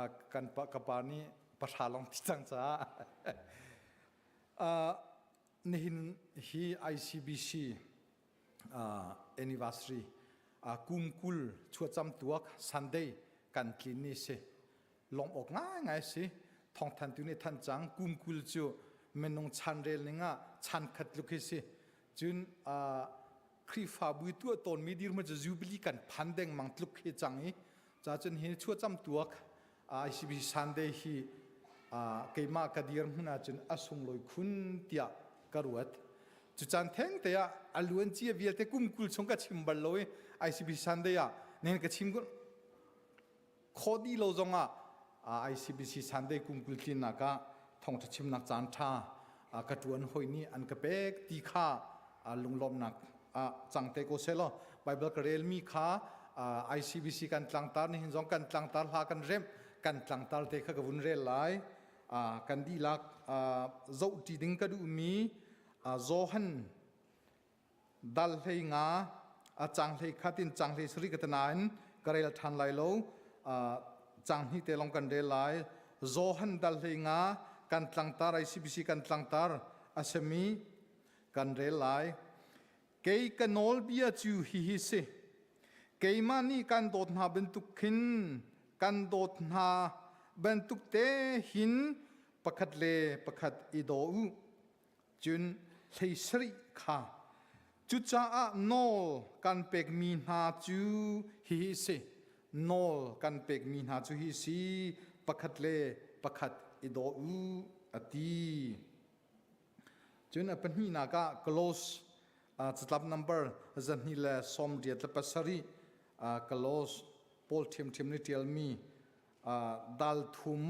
Kan pa ka pa nih pahra lawng ti cang caah. Nihin hi ICBC anniversary kum 20 chuacam tuak Sunday kan tlin ni si. Lawmh awk ngaingai si. Thawngthantu nih than cang kum 20 cu minung chan rel ning ah chan khat tluk hi si. Cun Khrihfabu tuah tawnmi dirhmun cu Jubilee kan phan dengmang tluk hi cang i ca cun hi chuacam tuak ICBC Sunday hi keimah ka dirhmun ahcun a sunglawi khun tiah ka ruat. Cu caan theng te ah a luan cia vialte kum 20 chung ka chim bal lo i ICBC Sunday ah nihin ka chim khawh dih lo zongah ICBC Sunday kum 20 tlinnak ah thawngṭha chimnak caan ṭha ka ṭuan hawi nih an ka pek ti kha lunglawmhnak ah cang te ko selaw Bible ka relmi kha ICBC kan tlangtar nihin zong kan tlangtar hla kan remh kan tlangtar te kha ka vun rel lai. Kan dihlak zohṭi ding ka duhmi Johan Dal 15 a cang 11 in cang 17 ka ti nain ka rel ṭhan lai lo. Cang hnih te lawng kan rel lai. Johan dal 15 kan tlangtar ICBC kan tlangtar a simi kan rel lai. Kei ka nawlbia cu hihi si. Keimah nih kan dawt hna bantuk khin kan dawt hna bantuk te hin pakhat le pakhat i daw u. Cun 17 kha cucaah nawl kan pekmi hna cu hihi a si. Nawl kan pekmi hna cu hi si, pakhat le pakhat i daw u, a ti. Cun a pahnihnak ah Close catlap number 287 Close Paul ṭhiamṭhiam nih ṭialmi dal thum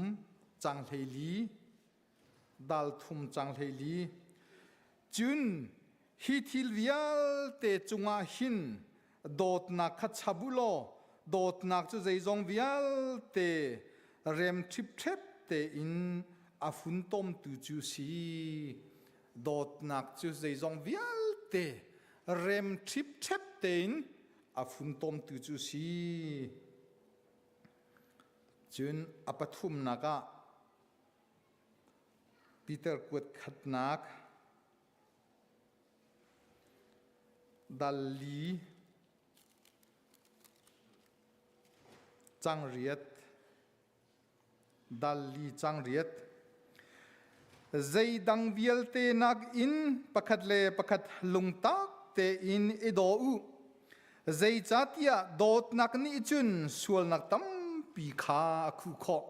cang 14 dal thum cang 14. Cun hi thil vialte cungah hin dawtnak kha chap u law dawtnak cu zeizong vialte rem ṭhipṭhep tein a funtomtu cu si. Dawtnak cu zeizong vialte rem ṭhipṭhep tein a funtomtu cu si. Cun a pathumnak ah Peter kuat khatnak dal li cang riat dal li cang riat zeidang vialte nakin pakhat le pakhat lungtak tein i daw u. Zeicahtiah dawtnak nih cun sualnak tampi kha a khuh khawh.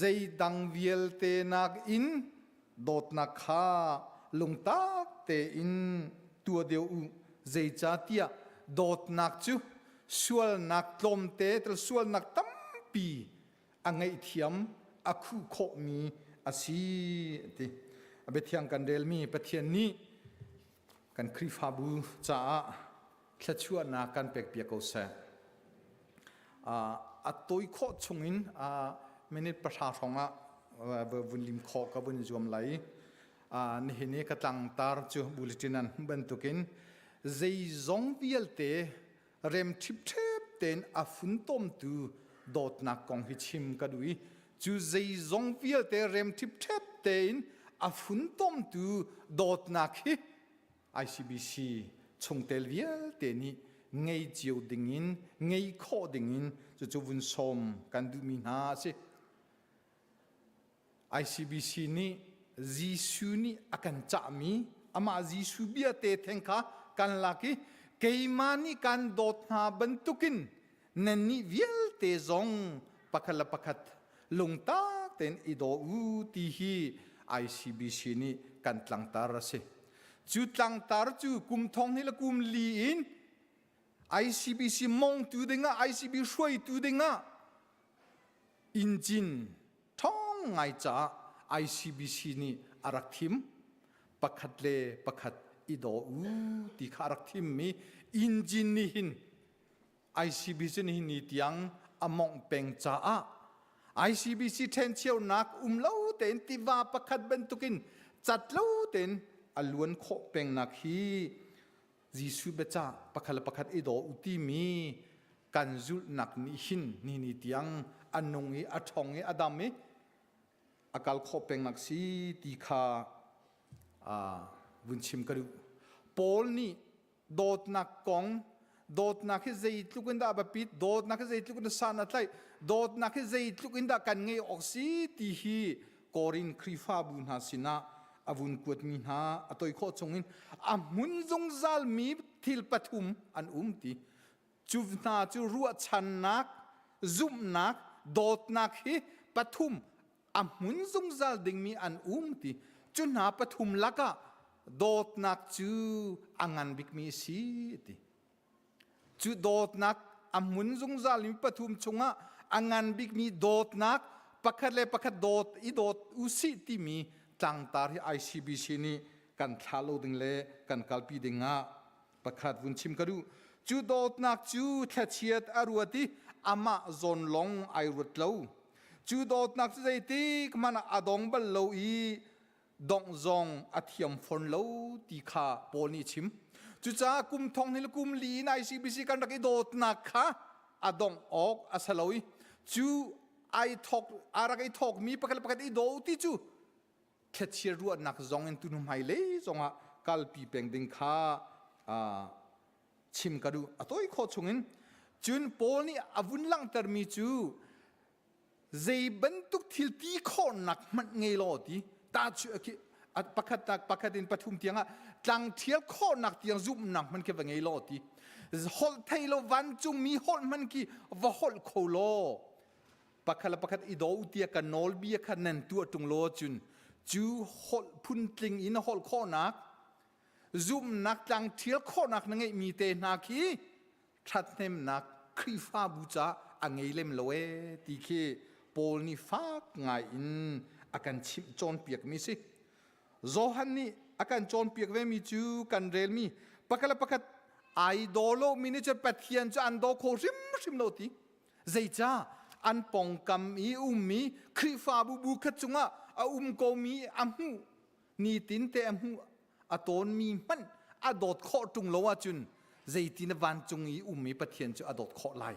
Zeidang vialte nakin dawtnak kha lungtak tein tuah deuh u. Zeicahtiah dawtnak cu sualnak tlawmte tel sualnak tampi a ngaihthiam a khuh khawhmi a si ti. A biathiang kan relmi Pathian nih kan Khrihfabu caah thluachuahnak kan pekpiak ko seh. A tawi khawh chungin minute 10 hrawng ah vun lim khawh ka vun zuam lai. Nihin i ka tlangtar cu bulletin an bantukin zeizong vialte rem ṭhipṭhep tein a funtomtu dawtnak kong hi chim ka duh i cu zeizong vialte rem ṭhipṭhep tein a funtomtu dawtnak hi ICBC chungtel vialte nih ngei cio dingin ngei khawh dingin cucu vun sawm kan duhmi hna a si. ICBC nih Jesuh nih a kan cahmi amah Jesuh bia te theng kha kan lak i keimah nih kan dawt hna bantukin nannih vialte zong pakhat le pakhat lungtak tein i daw u ti hi ICBC nih kan tlangtar a si. Cu tlangtar cu kum thong hi le kum li in ICBC mongtu dingah ICB hruaitu dingah engine ṭhawng ngai caah ICBC nih a rak thim. Pakhat le pakhat i daw u ti kha a rak thimmi engine nih hin ICBC nih ni tiang a mongh peng caah ICBC ṭhencheunak um lo tein tiva pakhat bantukin cat lo tein a luan khawh pengnak hi Jesuh biacah pakhat le pakhat i daw u timi kan zulhnak nih hin ni ni tiang a nung i a ṭhong i a dam i a kal khawh pengnak si ti kha vun chim ka duh. Paul nih dawtnak kong dawtnak hi zeitluk in dah a biapit dawtnak hi zeitluk in san a tlaih dawtnak hi zeitluk in dah kan ngeih awk si ti hi Korin Khrihfabu hna sinah a vun kuatmi hna a toi khawh chungin a hmun zungzal mi thil pathum an um ti cu hna cu ruahchannak zumhnak dawtnak hi pathum a hmun zungzal dingmi an um ti cu hna pathum lakah dawtnak cu a ngan bikmi a si ti cu dawtnak a hmun zungzal mi pathum chungah a ngan bikmi dawtnak pakhat le pakhat dawt i dawt usih timi tlangtar hi ICBC nih kan thlah lo ding le kan kalpi ding ah pakhat vun chim ka duh cu dawtnak cu thlachiat a ruat i amah zawn long ai ruat lo cu dawtnak cu zeitik hmanh ah a dong bal lo i dongh zong a thiam fawn lo ti kha Paul nih chim cucaah kum thong hnih le kum li in ICBC kan rak i dawtnak kha a dongh awk a si lo i cu ai thok a rak i thawkmi pakhat le pakhat i daw ti cu thlachiat ruahnak zong in tunu hmailei zongah kalpi peng ding kha chim ka duh a tawi khawh chungin cun Paul nih a vun langhtermi cu zei bantuk thil ti khawhnak hmanh ngei law ti ta chu pakhat tak pakhat in pathum tiangah tlang thial khawhnak tiang zumhnak hmanh khi va ngei law ti holh thei lo vancungmi holh hmanh khi va holh kho law pakhat le pakhat i daw u tiah ka nawlbia kha nan tuah ṭung lo ahcun cu holh phuntling in holh khawhnak zumhnak tlang ṭhial khawhnak na ngeihmi te hna khi ṭhathnemnak Khrihfabu caah a ngei lem lo ee ti khi Paul nih fak ngai in a kan chimh cawnpiakmi si. Johan nih a kan cawnpiak vemi cu kan relmi pakhat le pakhat ai daw lomi nih cun Pathian cu an daw kho hrimhrim lo ti. Zeicah an pawngkam i ummi Khrihfabu bu khat cungah a um komi a hmuh nitin te a hmuh a tawnmi hmanh a dawt khawh ṭung lo ahcun zeitin vancung i ummi Pathian cu a dawt khawh lai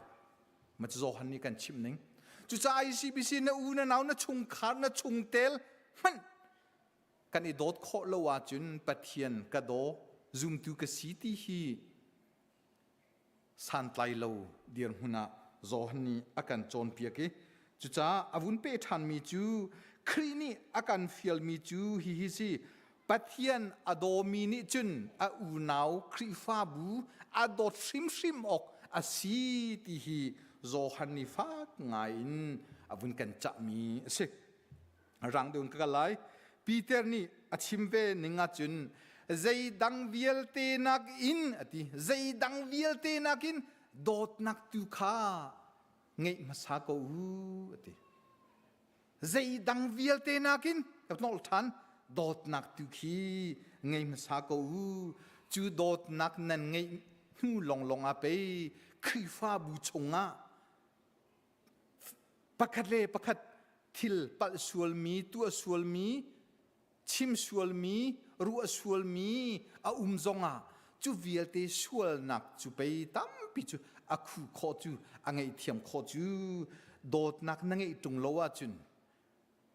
ma cu Johan nih kan chimh ning cucaah ICBC na u na nau na chungkhar na chungtel hmanh kan i dawt khawh lo ahcun Pathian ka daw zumtu ka si ti hi santlai lo dirhmun ah Johan nih a kan cawnpiak i cucaah a vun pe ṭhanmi cu Khrih nih a kan fialmi cu hihi si Pathian a dawmi nih cun a unau Khrihfabu a dawt hrimhrim awk a si ti hi Johan nih fak ngai in a vun kan cahmi a si. Rang deuh in ka kal lai. Peter nih a chim ve ning ahcun zeidang vialte nakin a ti zeidang vialte nakin dawtnak tu kha ngeih hmasa ko u a ti zeidang vialte nakin ka nolh ṭhan dawtnak tu khi ngei hmasa ko u cu dawtnak nan ngeih hnu longlong ah pei Khrihfabu chungah Pakhat le pakhat thil palh sualmi, tuah sualmi, chim sualmi, ruah sualmi a um zongah cu vialte sualnak cu pei tampi cu a khu khawh cu a ngaihthiam khawh cu dawtnak na ngeih ṭung lo ahcun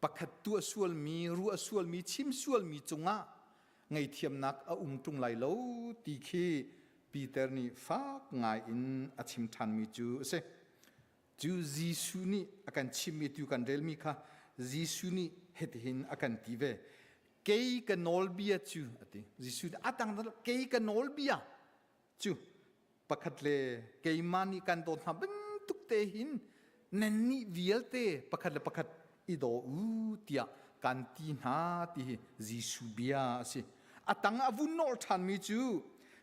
pakhat tuah sualmi, ruah sualmi, chim sualmi cungah ngaihthiamnak a um ṭung lai lo ti khi Peter nih fak ngai in a chim ṭhanmi cu a si. Cu Jesuh nih a kan chimmi tu kan relmi kha Jesuh nih hitihin a kan ti ve. Kei ka nawlbia cu a ti. Jesuh nih a tang kei ka nawlbia cu pakhat le keimah nih kan dawt hna bantuk te hin nannih vialte pakhat le pakhat i daw u tiah kan ti hna ti hi Jesuh bia a si. A tang a vun nawl ṭhanmi cu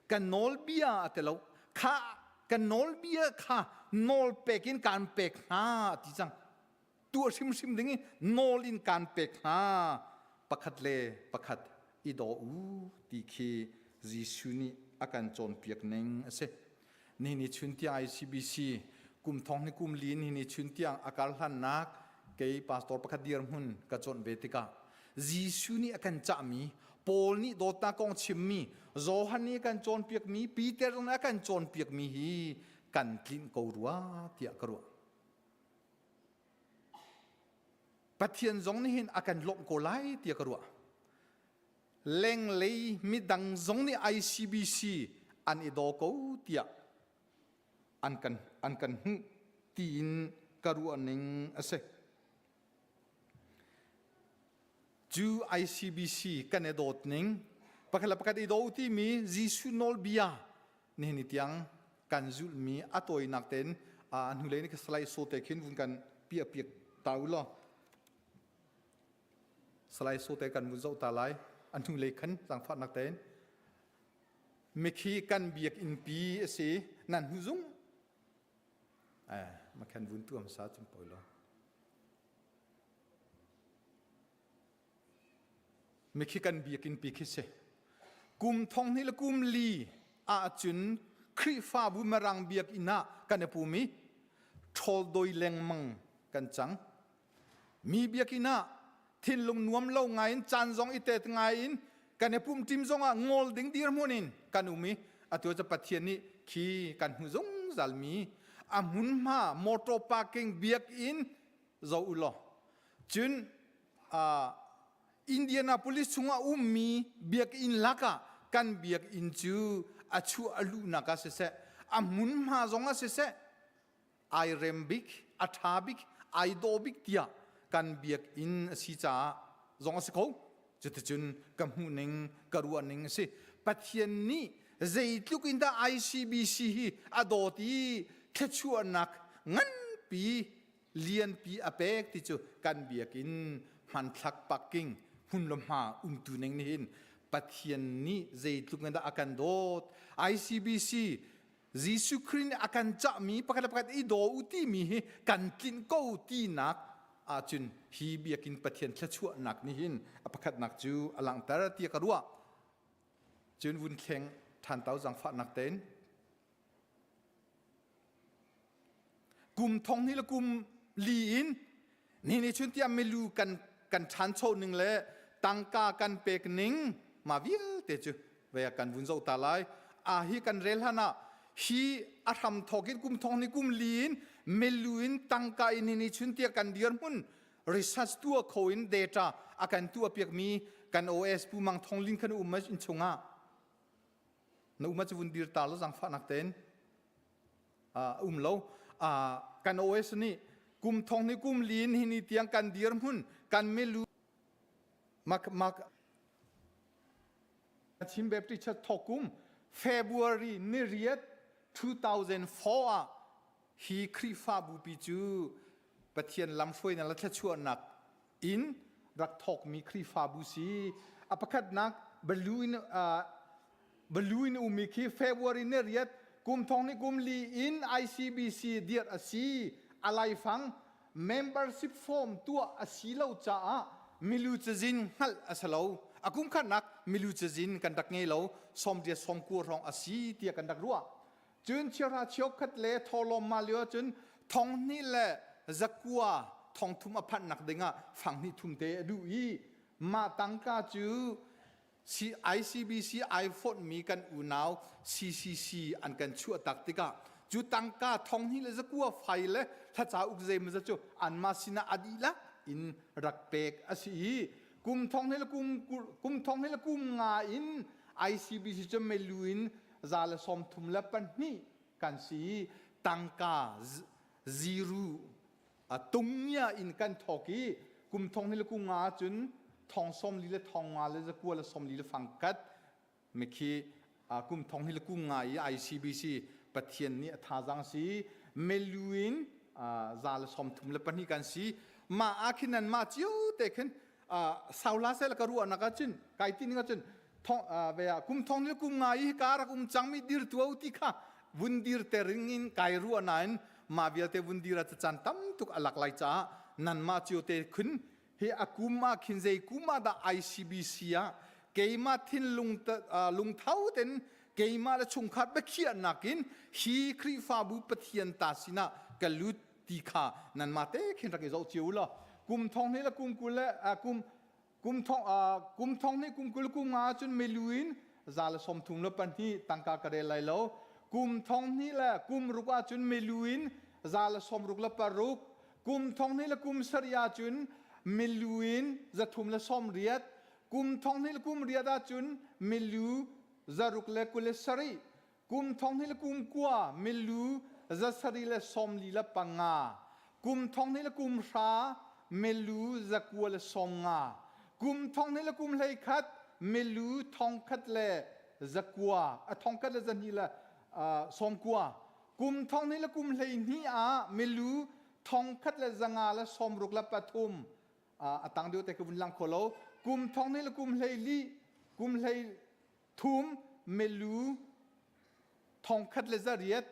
kan nawlbia a ti lo kha kan nawlbia kha nawl pek in kaan pek hna ti cang tuah hrimhrim ding i nawl in kaan pek hna pakhat le pakhat i daw u ti khi Jesuh nih a kan cawnpiak ning a si. Nihin ni chun tiang ICBC kum thong ni kum li nihin ni chun tiang a kar hlannak kei pastor pakhat dirhmun ka cawnh ve tikah Jesuh nih a kan cahmi Paul nih dawtnak kong chimmi Johan nih a kan cawnpiakmi Peter nih a kan cawnpiakmi hi kan tlinh ko rua tiah ka ruah. Pathian zong nih hin a kan lawmh ko lai tiah ka ruah. Lenglei midang zong nih ICBC an i daw ko tiah an kan an kan hmuh tiin ka ruah ning a si. Cu ICBC kan i dawt ning pakhat le pakhat i daw timi Jesuh nawlbia nihin ni tiang kan zulhmi a tawinak tein a hnulei ni ka salai sote khin vun kan piah piak ta u law salai sote kan vun zoh ta lai a hnulei khan zaangfahnak tein mikhi kan biakinn pi a si nan hnu zung eh makhan vun tuam sa chung poi lo Mikhi kan biakinn pi khi si. Kum thong hnih le kum li ahcun Khrihfabu Mirang biakinn ah kan i pum i ṭhawl doi lengmang kan cang. Mi biakinn ah thinlung nuam lo ngai in caan zong i tet ngai in kan i pum ṭim zong ah ngol ding dirhmun in kan um i atu cu Pathian nih khi kan hmu zungzal mi a hmunhma motor parking biakinn zoh u law cun uh, Indianapolis chungah ummi biakinn lakah kan biakinn cu a chuah a luhnak ah siseh a hmunhma zong ah siseh ai rem bik a ṭha bik ai dawh bik tiah kan biakinn a si caah zong a si kho cuticun ka hmuhning ka ruahning a si Pathian nih zeitluk in dah ICBC hi a dawt i thluachuahnak nganpi lianpi a pek ti cu kan biakinn hmanthlak parking hmun le hma umtu ning nih hin Pathian nih zeitluk in dah a kan dawt ICBC Jesuh Khrih nih a kan cahmi pakhat le pakhat i daw u timi hi kan tlinh ko tinak ahcun hi biakinn Pathian thluachuahnak nih hin a pakhatnak cu a langhter tiah ka ruah cun vun thleng ṭhan tau zaangfahnak tein Kum thong hnih le kum li in ni ni chun tiah milu kan kan ṭhancho ning le tangka kan pek ning ma vialte cu vei kan vun zoh ta lai. A hi kan rel hlan ah hi a hram thawk in kum thong ni kum li in milu in tangka in ni ni chun tiah kan dirhmun research tuah kho in data a kan tuah piak mi kan OS Pu Mang Thong Lin khan um in chungah na um cu vun dir ta lo zangfahnak tein um lo kan OS nih kum thong ni kum lin hi ni tiang kan dir hmun kan milu mak mak Chin Baptist Church thokum February ni riat 2004 ah hi Khrihfabu pi cu Pathian lamhruainak le thluachuahnak in rak thawkmi Khrihfabu si. A pakhatnak balu in balu in ummi khi February ni riat kum thong ni kum li in ICBC dirh a si. A laifang membership form tuah a si lo caah milu cazin hngalh a si lo. A kum khatnak milu cazin kan rak ngei lo. Sawmriat sawmkua hrawng a si tiah kan rak ruah. Cun chiahra cheukhat le thawhlawm mah lio ahcun thong hnih le zakua thong thum a phanhnak dingah fang hnih thum te a duh i mah tangka cu ICBC ai fonhmi kan unau CCC an kan chuah tak tikah cu tangka thong hnih le zakua fai le thlaca uk zeimaw cu anmah sinah a dihlak in rak pek a si i kum thong hnih le kum kum thong hnih le kum nga in ICBC cu melu in 132 kan si i tangka ziru a tungnia in kan thawk i kum thong ni le kum nga cun thong som li le thong nga le zakua le som li le fangkhat mikhi kum thong ni le kum nga i ICBC Pathian nih a thazang si meluin za le som thum le pahnih kan si ma ah khin nan ma cio te khin saula sel ka ruahnak ahcun kai ti ning ahcun thong ve ah kum thong le kum nga i ka rak um cangmi dir tuau ti kha vun dir te ring in kai ruah nain mah vialte vun dir ah caan tam tuk a lak lai caah nan mah cio te khun hi a kum ah khin zei kum ah dah ICBC ah keimah thinlung lungtho ten keimah le chungkhar biakhiahnak in hi Khrihfabu Pathian ta sinah ka lut ti kha nanmah te khin rak i zoh cio u law kum thong hnih le kum 20 le kum kum thong kum thong hnih kum 20 kum nga cun milu in 132 tangka ka rel lai lo kum thong hnih le kum ruk ahcun milu in 166 kum thong hnih le kum sarih ahcun. milu in 380, kum 20 le kum riat ahcun milu 627, kum 20 le kum kua milu 745, kum 20 le kum hra milu 950, kum 20 le kum 11 milu thongkhat le zakua a thongkhat le zahnih le sawmkua kum 20 le kum 12 ah milu 1563 a tang deuh te ka vun lang kho lo kum 20 le kum 12 kum 13 milu 1800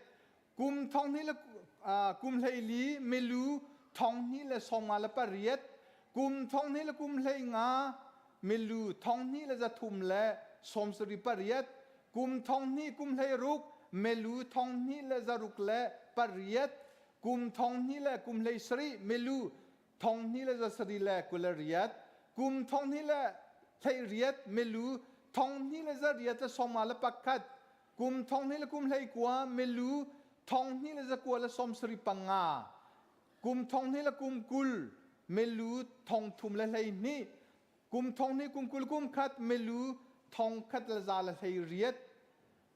kum 20 le kum 14 milu 2058 kum 20 le kum 15 milu 2378 kum 20 kum 16 milu 2608 kum 20 le kum 17 milu 2728 kum 20 le 18 milu 2841 kum 20 le kum 19 milu 2295 kum 20 le kum 20 milu 3012 kum 20 kum 20 kum khat milu 1118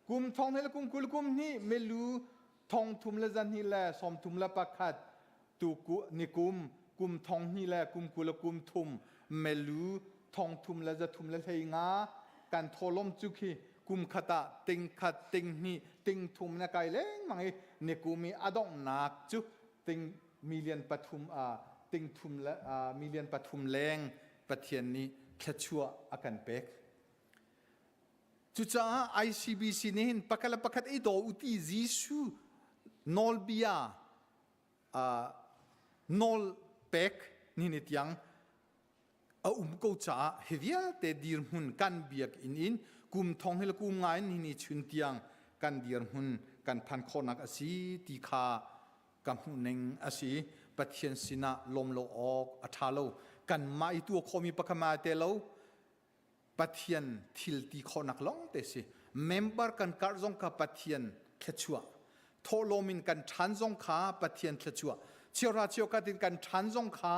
kum 20 le kum 20 kum hnih milu 3231 tu nikum kum 20 le kum 20 le kum thum melu 33 le 3 le hlei nga kan tholom cu khi kum khat ah ting khat ting hnih ting thum na kai lengmang i nikum i a donghnak cu ting million pathum a ting thum le million pathum leng Pathian nih thluachuah a kan pek. Cucaah ICBC nih hin pakhat le pakhat i daw u ti Jesuh nawlbia nawl pek ni ni tiang a um ko caah hi vialte dirhmun kan biakinn in kum thong hi le kum nga in ni chun tiang kan dirhmun kan phan khawhnak a si ti kha ka hmuhning a si. Pathian sinah lawm lo awk a ṭha lo. Kanmah i tuah khawhmi pakhat ma te lo. Pathian thil ti khawhnak lawng te si. Member kan karh zong kha Pathian thluachuah. Thawhlawm in kan ṭhan zong kha Pathian thluachuah. Chiara chiokhat in kan ṭhan zong kha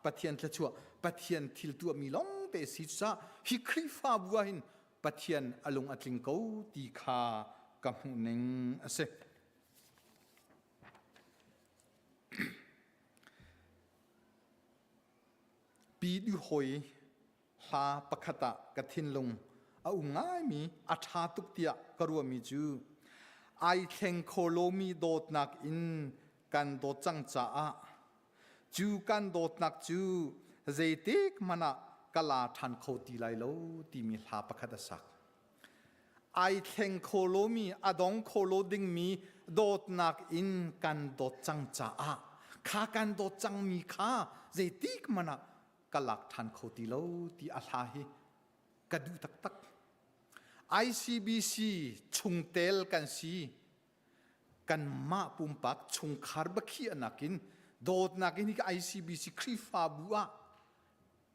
Pathian thluachuah. Pathian thil tuahmi lawng te si. Cucaah hi Khrihfabu ah hin Pathian a lung a tling ko ti kha ka hmuhning a si. Pi duhoi hla pakhat ah ka thinlung a um ngaimi a ṭha tuk tiah ka ruahmi cu ai thleng kho lomi dawtnak in kan dawt cang caah cu kan dawtnak cu zeitik hmanh ah ka la ṭhan kho ti lai lo timi hla pakhat a sak. Ai thleng kho lomi, a dong kho lo dingmi dawtnak in kan dawt cang caah kha kan dawt cangmi kha zeitik hmanh ah ka lak ṭhan kho ti lo ti a hla hi ka duh taktak. ICBC chungtel kan si. Kanmah pumpak chungkhar biakhiahnak in dawtnak in hi ICBC Khrihfabu ah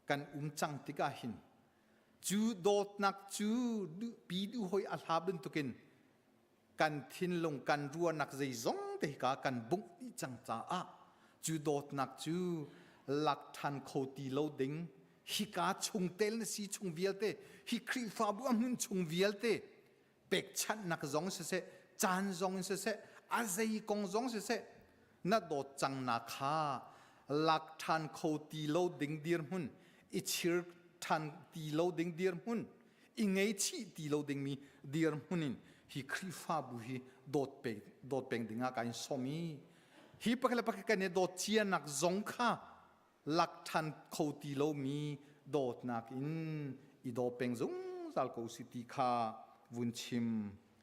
kan um cang tikah hin cu dawtnak cu pi duh hoi a hla bantukin kan thinlung kan ruahnak zeizong te ka kan bungh dih cang caah cu dawtnak cu lak ṭhan kho ti lo ding hika chungtel na si chung vialte hi Khrihfabu a hmun chung vialte pekchanhnak zong siseh caan zong in siseh a zei kong zong siseh na dawt cang na kha lak ṭhan kho ti lo ding dirhmun i chir ṭhan ti lo ding dirhmun i ngeichih ti lo dingmi dirhmun in hi Khrihfabu hi dawt peng dawt peng dingah ka in sawm i hi pakhat le pakhat kan i dawt cianak zong kha lak ṭhan kho ti lomi dawtnak in i daw peng zungzal ko si ti kha vun chim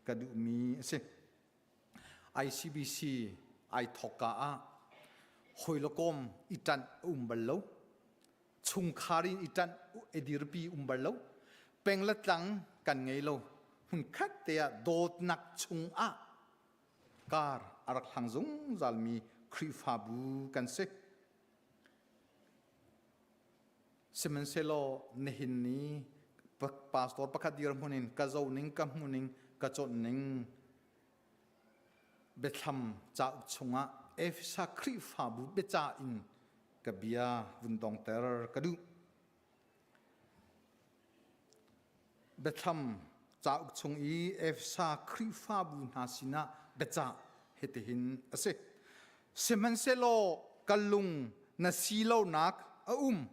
ka duhmi a si. ICBC ai thawkka ah hawi le kom i ṭanh a um bal lo. Chungkhar in i ṭanh i dirpi um bal lo. Peng le tlang kan ngei lo. Hmunkhat te ah dawtnak chungah kar a rak hlang zungzalmi Khrihfabu kan si. Sihmanhsehlaw nihin ni pastor pakhat dirhmun in ka zoning ka hmuhning ka cawnning biathlam cauk chungah Efesa Khrihfabu biacah in. ka bia vun dongter ka duh. Biathlam cauk chung i Efesa Khrihfabu hna sinah biacah hitihin a si. Sihmanhsehlaw ka lung na si lonak a um.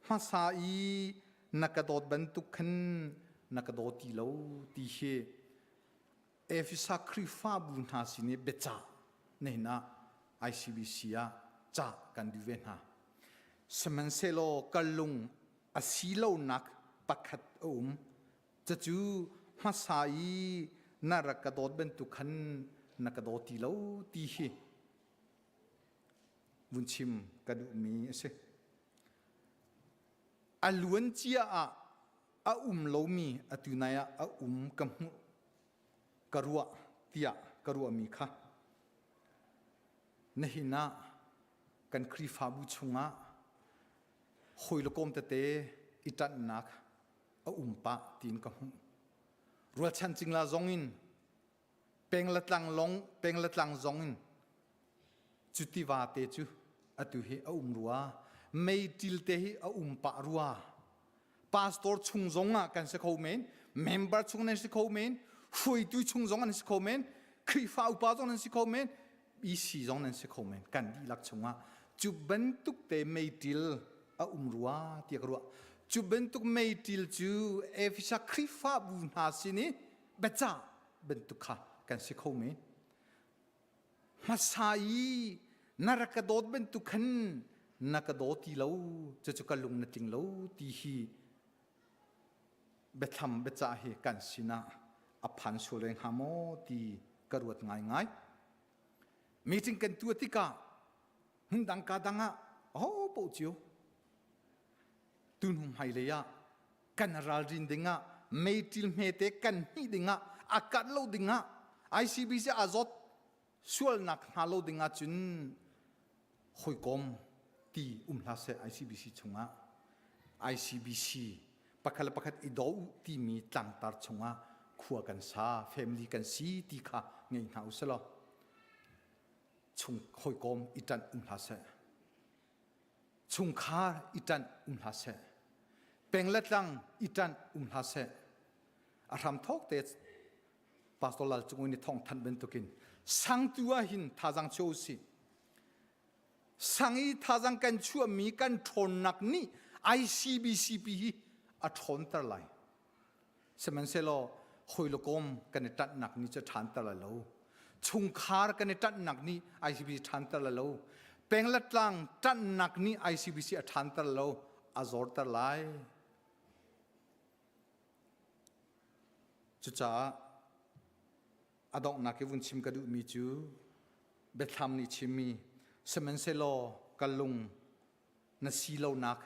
Hmasa i na ka dawt bantuk khan na ka daw ti lo ti hi Efesa Khrihfabu hna sin i biacah nihin ah ICBC ah ca kan duh ve hna. Sihmanhsehlaw ka lung a si lonak pakhat a um. Cucu hmasa i na rak ka dawt bantuk khan na ka daw ti lo ti hi vun chim ka duhmi a si. A luan cia ah a um lomi atu nai ah a um ka hmuh ka ruah tiah ka ruahmi kha nihin ah kan Khrihfabu chungah hawi le kawm tete i ṭanhnak a um pah tiin ka hmuh. Rualchan cingla zong in peng le tlang long peng le tlang zong in cu tiva te cu atu hi a um rua meiṭil te hi a um pah rua pastor chung zong ah kan si kho men member chung nan si kho men hruaitu chung zong an si kho men Khrihfa upa zong nan si kho men EC zong nan si kho men kan dihlak chungah cu bantuk te meiṭil a um rua tiah ka ruah cu bantuk meiṭil cu Efesa Khrihfabu hna sin i biacah bantuk kha kan si kho men hmasa i na rak ka dawt bantuk khan na ka daw ti lo cucu ka lung na tling lo ti hi biathlam biacah hi kan sinah a phan sual reng hnga maw ti ka ruat ngaingai meeting kan tuah tikah hmundang ka dang ah aho paoh cio tunhum hmailei ah kan ralrin dingah meiṭil hmete kan hnih dingah a kat lo dingah ICBC a zawt sualnak hnga lo dingah cun hawikom ti um hlah seh ICBC chungah ICBC pakhat le pakhat i do u timi tlangtar chungah khua kan sa family kan si ti kha ngei hna u selaw chung hawikom i ṭanh um hlah seh chungkhar i ṭanh um hlah seh peng le tlang i ṭanh um hlah seh a hram thawk te pastor lal cung in thong thanh bantukin sangtu ah hin thazang cheu si sang i thazang kan chuahmi kan ṭhawnnak nih ICBCP hi a ṭhawnter lai Sihmanhsehlaw hawi le kom kan i ṭanhnak nih cu ṭhanter lai lo. Chungkhar kan i ṭanhnak nih ICBC ṭhanter lai lo. Peng le tlang ṭanhnak nih ICBC a ṭhanter lo, a zorter lai. Cucaah a donghnak i vun chim ka duhmi cu biathlam nih chimmi sihmanhsehlaw ka lung na si lonak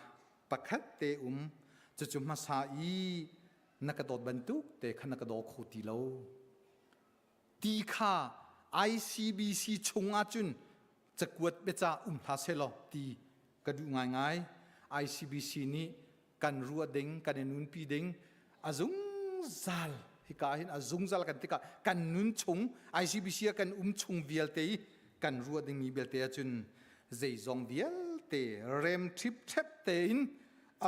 pakhat te um cucu hmasa i na ka dawt bantuk te kha na ka daw kho ti lo ti kha ICBC chung ahcun cakuat biacah um hlah selaw ti ka duh ngaingai ICBC nih kan ruah ding kan i nunpi ding a zungzal hika hin a zungzal kan tikah kan nun chung ICBC ah kan um chung vialte i kan ruah dingmi vialte ahcun zeizong vialte rem ṭhipṭhep tein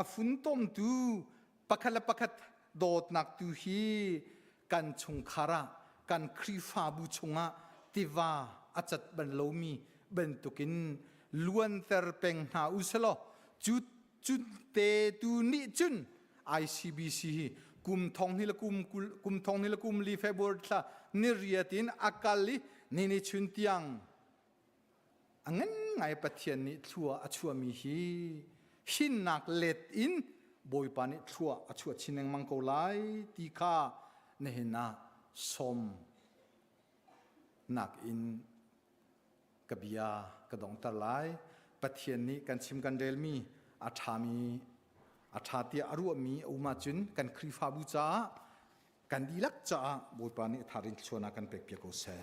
a funtomtu pakhat le pakhat dawtnak tu hi kan chungkhar ah kan Khrihfabu chungah tiva a cat ban lomi bantukin luanter peng hna u selaw cu cu te tu nih cun ICBC hi kum thong ni le kum kul kum thong ni le kum li February thla ni riat in a kal i ni ni chun tiang a ngan ngai Pathian nih thlua a chuahmi hi hinnak let in Bawipa nih thlua a chuah chin lengmang ko lai ti kha nihin ah sawm nak in ka bia ka dongter lai. Pathian nih kan chim kan relmi a ṭhami a ṭha tiah a ruahmi a um ahcun kan Khrihfabu caah kan dihlak caah Bawipa nih a tharin thluachuahnak kan pekpiak ko seh.